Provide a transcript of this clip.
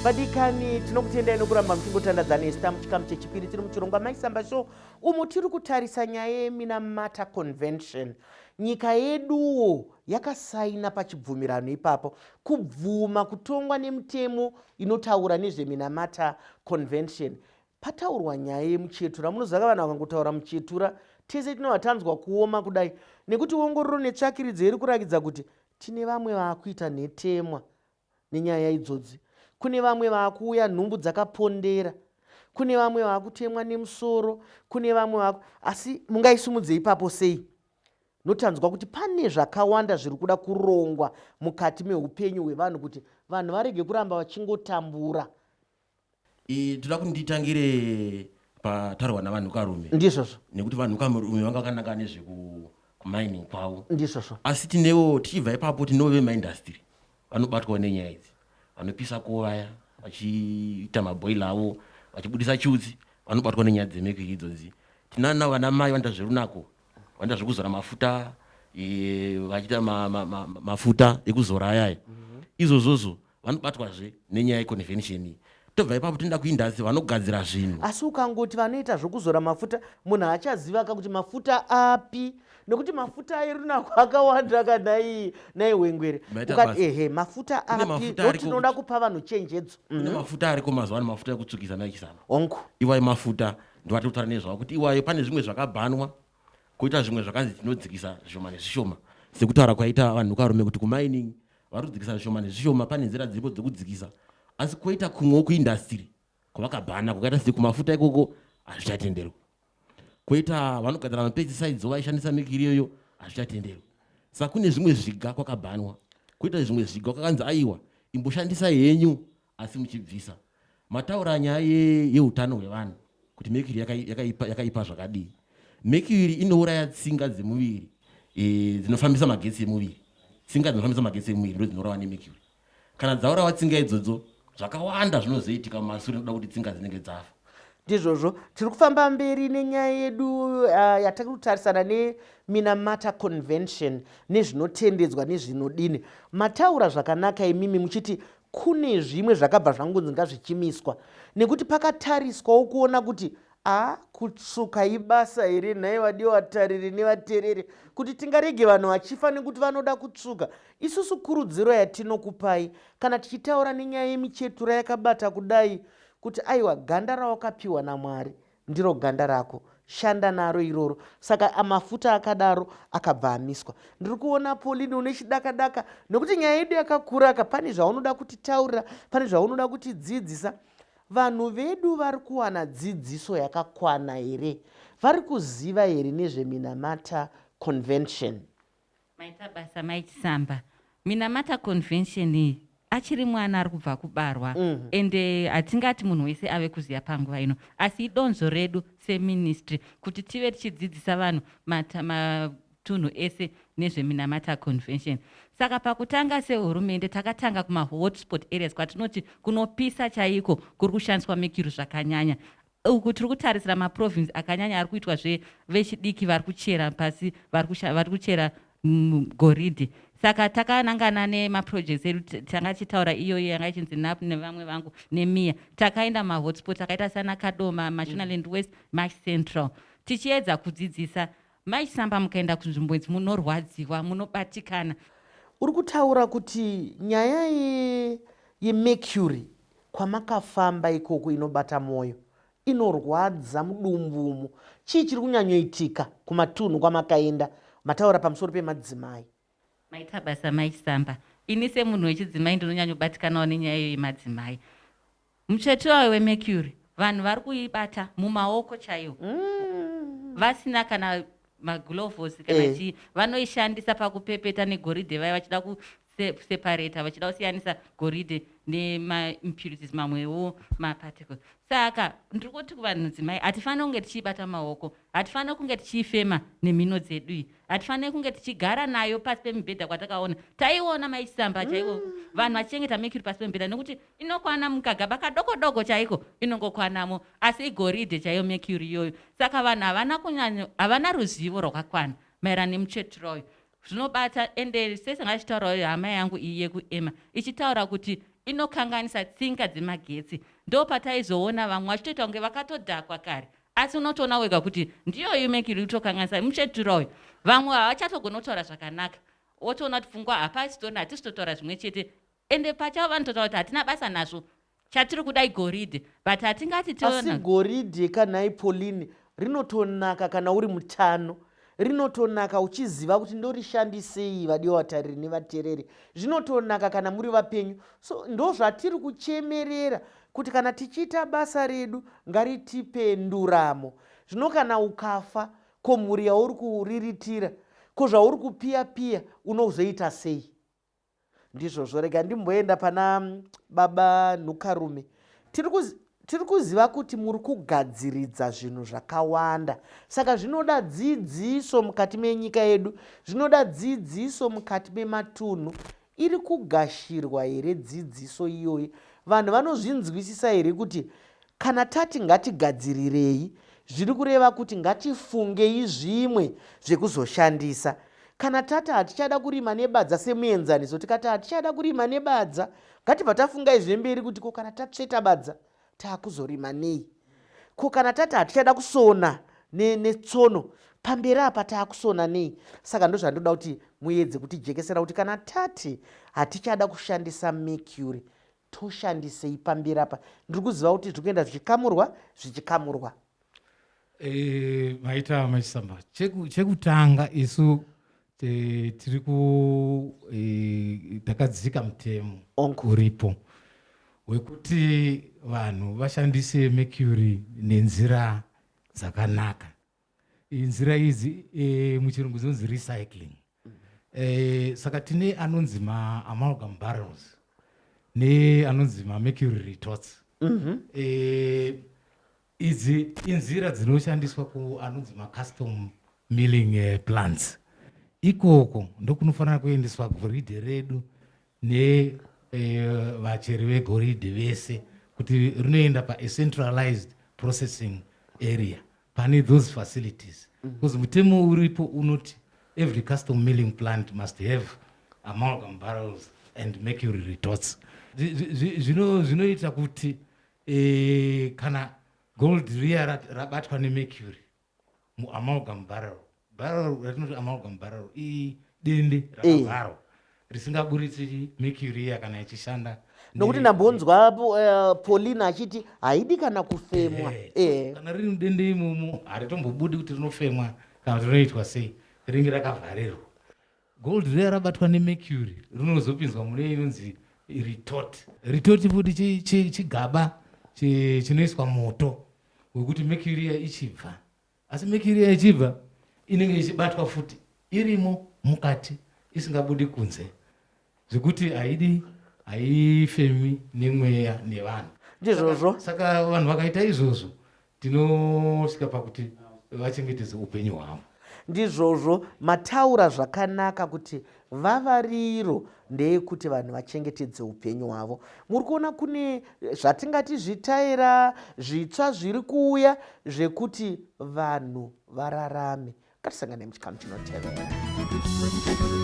Vadikani, tinokutendai nokuramba muchingotandadza nesu tamuchikamu chechipiri tiri muchirongwa Maisamba Show, umo tiri kutarisa nyaya yeMinamata Convention. Nyika yeduwo yakasaina pachibvumirano ipapo kubvuma kutongwa nemitemo inotaura nezveMinamata Convention. Pataurwa nyaya yemuchetura, munoziva vanhu vakangotaura muchetura tese tinova tanzwa kuoma kudai, nekuti ongororo netsvakiridzo iri kurakidza kuti tine vamwe vaakuita nhetemwa nenyaya idzodzi. Kune vamwe vaakuuya nhumbu dzakapondera, kune vamwe vaakutemwa nemusoro, kune vamwe vaku, asi mungaisumudze ipapo sei? Notanzwa kuti pane zvakawanda zviri kuda kurongwa mukati meupenyu hwevanhu kuti vanhu varege kuramba vachingotambura. Toda kuti nditangire pataurwa navanhukarume. Ndizvozvo. Nekuti vanhukarume vanga vakananga nezvekumining kwavo. Ndizvozvo. Asi tinewo, tichibva ipapo, tinewo vemaindastry vanobatwawo nenyaya idzi, vanopisa kovaya vachiita maboiler avo vachibudisa chiutsi, vanobatwa nenyaya dzemercury idzodzi. Tinana vana mai vanoita zverunako, vanoita zvekuzora mafuta, vachiita mafuta ekuzora ayaya. Izvozvozvo vanobatwazve nenyaya yeconvention iyi. Tobva ipapo toenda kuindastry, vanogadzira zvinhu. Asi ukangoti vanoita zvokuzora mafuta, munhu haachaziva ka kuti mafuta api, nekuti mafuta erunako akawanda kanai nai Hwengwere. Maita Ukati basa. ehe, mafuta Kune api? mafuta ariko Ndotinoda kuti kupa vanhu chenjedzo. Kune mafuta ariko mazuva ano, mafuta ekutsvukisa naichisamba. Hongu. Iwayo mafuta ndoatiri kutaura nezvawo, kuti iwayo pane zvimwe zvakabhanwa, koita zvimwe zvakanzi tinodzikisa zvishoma nezvishoma, sekutaura kwaita vanhukarume kuti kumining vari kudzikisa zvishoma nezvishoma, pane nzira dziripo dzekudzikisa. Asi koita kumwewo kuindastry kwavakabhana, kwakaita sekumafuta ikoko hazvichatenderwa. Koita vanogadzira mapesticides vaishandisa mercury iyoyo, hazvichatenderwa. Saka kune zvimwe zviga kwakabhanwa, koita zvimwe zviga kwakanzi aiwa, imboshandisai henyu asi muchibvisa. Mataura nyaya yeutano hwevanhu kuti mercury yakaipa zvakadii. Mercury inouraya tsinga dzemuviri, dzinofambisa magetsi emuviri. Tsinga dzinofambisa magetsi emuviri ndo dzinourawa nemercury. Kana dzaurawa tsinga idzodzo, zvakawanda zvinozoitika mumasure nekuda kuti tsinga dzinenge dzafa. Ndizvozvo, tiri kufamba mberi nenyaya yedu yatiri kutarisana neMinamata Convention nezvinotendedzwa nezvinodini. Mataura zvakanaka imimi muchiti kune zvimwe zvakabva zvangonzi ngazvichimiswa nekuti pakatariswawo kuona kuti a kutsvuka ibasa here nhai vadiwa vatariri nevatereri, kuti tingarege vanhu vachifa nekuti vanoda kutsvuka. Isusu kurudziro yatinokupai kana tichitaura nenyaya yemichetura yakabata kudai kuti aiwa, ganda rawakapiwa naMwari ndiro ganda rako, shanda naro iroro. Saka mafuta akadaro akabva amiswa. Ndiri kuona Pauline une chidakadaka nekuti nyaya yedu yakakura ka, pane zvaunoda kutitaurira, pane zvaunoda kutidzidzisa. Vanhu vedu vari kuwana dzidziso yakakwana here? Vari kuziva here nezveMinamata Convention? Maita basa Mai Chisamba. Minamata Convention iyi achiri mwana ari kubva kubarwa, ende hatingati munhu wese ave kuziva panguva ino, asi idonzvo redu seministry kuti tive tichidzidzisa vanhu matunhu ese nezveMinamata Convention. Saka pakutanga sehurumende takatanga kumahotspot areas, kwatinoti kunopisa chaiko, kuri kushandiswa mercury zvakanyanya. Uku tiri kutarisira maprovince akanyanya ari kuitwa zvevechidiki vari kuchera pasi, vari kuchera goridhe. Saka takanangana nemaprojects edu, tanga tichitaura iyoyo yanga ichinzi NAP nevamwe vangu neMIA. Takaenda mahotspot akaita sana Kadoma, Mashonaland West, Mash Central, tichiedza kudzidzisa. Mai Chisamba, mukaenda kunzvimbo idzi munorwadziwa, munobatikana. Uri kutaura kuti nyaya yemercury kwamakafamba ikoko inobata mwoyo, inorwadza mudumbu umu. Chii chiri kunyanyoitika kumatunhu kwamakaenda? Mataura pamusoro pemadzimai. Maita basa Mai Chisamba. Ini semunhu wechidzimai ndinonyanyobatikanawo nenyaya iyo yemadzimai. Muchetura wemercury vanhu vari kuibata mumaoko chaiwo, vasina kana magloves kana chii. Vanoishandisa pakupepeta negoridhe vaya vachida kuseparata, vachida kusiyanisa goridhe nemaimpurities, mamwewo maparticles. Saka ndiri kuti kuvanhudzimai, hatifaniri kunge tichiibata maoko, hatifaniri kunge tichiifema nemhino dzedu iyi, hatifaniri kunge tichigara nayo pasi pemibhedha. Kwatakaona, taiona Mai Chisamba chaiko, vanhu vachichengeta mercury pasi pemibhedha nekuti inokwana mukagaba kadoko doko chaiko, inongokwanamo, asi igoridhe chaiyo mercury iyoyo. Saka vanhu havana kunyanyo, havana ruzivo rwakakwana maererano nemuchetura uyu. Zvinobata ende sesanga achitaurawo hama yangu iyi yekuema ichitaura kuti inokanganisa tsinga dzemagetsi. Ndo pataizoona vamwe vachitoita kunge vakatodhakwa kare, asi unotoona wega kuti ndiyoyi mercury kutokanganisa muchetura uyu. Vamwe havachatogona kutaura zvakanaka, wotoona kuti pfungwa hapasitorina, hatisi kutotaura zvimwe chete. Ende pachavo vanototaura kuti hatina basa nazvo, chatiri kuda igoridhe, but hatingati Asi tiona. Goridhe kanhai Pauline rinotonaka kana uri mutano, rinotonaka uchiziva kuti ndorishandisei. Vadiwa vatariri nevatereri, zvinotonaka kana muri vapenyu. So ndo zvatiri kuchemerera kuti kana tichiita basa redu ngaritipe nduramo. Zvino kana ukafa, ko mhuri yauri kuriritira, ko zvauri kupiya piya unozoita sei? Ndizvozvo, rega ndimboenda pana baba Nhukarume. Tiri kuziva kuti muri kugadziridza zvinhu zvakawanda, saka zvinoda dzidziso mukati menyika yedu, zvinoda dzidziso mukati mematunhu. Iri kugashirwa here dzidziso iyoyi? Vanhu vanozvinzwisisa here kuti kana tati ngatigadzirirei, zviri kureva kuti ngatifungei zvimwe zvekuzoshandisa? Kana tati hatichada kurima nebadza, semuenzaniso, tikati hatichada kurima nebadza, ngatibva tafungai zvemberi kuti ko kana tatsveta badza taakuzorima nei? Ko kana tati hatichada kusona netsono, pamberi apa taakusona nei? Saka ndozvandoda kuti muedze kutijekesera kuti kana tati hatichada kushandisa mercury, toshandisei pamberi apa? Ndiri kuziva kuti zviri kuenda zvichikamurwa zvichikamurwa. Maita maChisamba. Chekutanga isu tiri ku takadzika mutemo uripo wekuti vanhu vashandise mercury nenzira dzakanaka. Nzira idzi muchirungu dzinonzi recycling. Saka tine anonzi maamalgam barrels neanonzi mamercury retorts. Idzi inzira dzinoshandiswa kuanonzi macustom milling plants. Ikoko ndokunofanira kuendeswa goridhe redu nevacheri vegoridhe vese, kuti rinoenda pacentralized processing area pane those facilities, because mutemo uripo unoti every custom milling plant must have amalgam barrels and mercury retorts. Zvinoita kuti kana gold riya rabatwa nemercury muamalgam barrel, barrel ratinoti amalgam barrel idende rakavharwa risingaburitsi mercury iya kana ichishanda. Nokuti ndambonzwa Pauline achiti haidi kana kufemwa. Kana riri mudende imomo haritombobudi kuti rinofemwa kana kuti rinoitwa sei, ringe rakavharirwa. Gold riya rabatwa nemercury rinozopinzwa mune inonzi retort. Retort futi chigaba chinoiswa moto wekuti mercury iya ichibva, asi mercury iya ichibva inenge ichibatwa futi irimo mukati, isingabudi kunze, zvekuti haidi, haifemi nemweya nevanhu. Ndizvozvo. Saka vanhu vakaita izvozvo, tinosvika pakuti vachengetedze upenyu hwavo. Ndizvozvo, mataura zvakanaka kuti vavariro ndeyekuti vanhu vachengetedze upenyu hwavo. Muri kuona kune zvatingati zvitaira zvitsva zviri kuuya zvekuti vanhu vararame. Ngatisangane muchikamu chinotevera.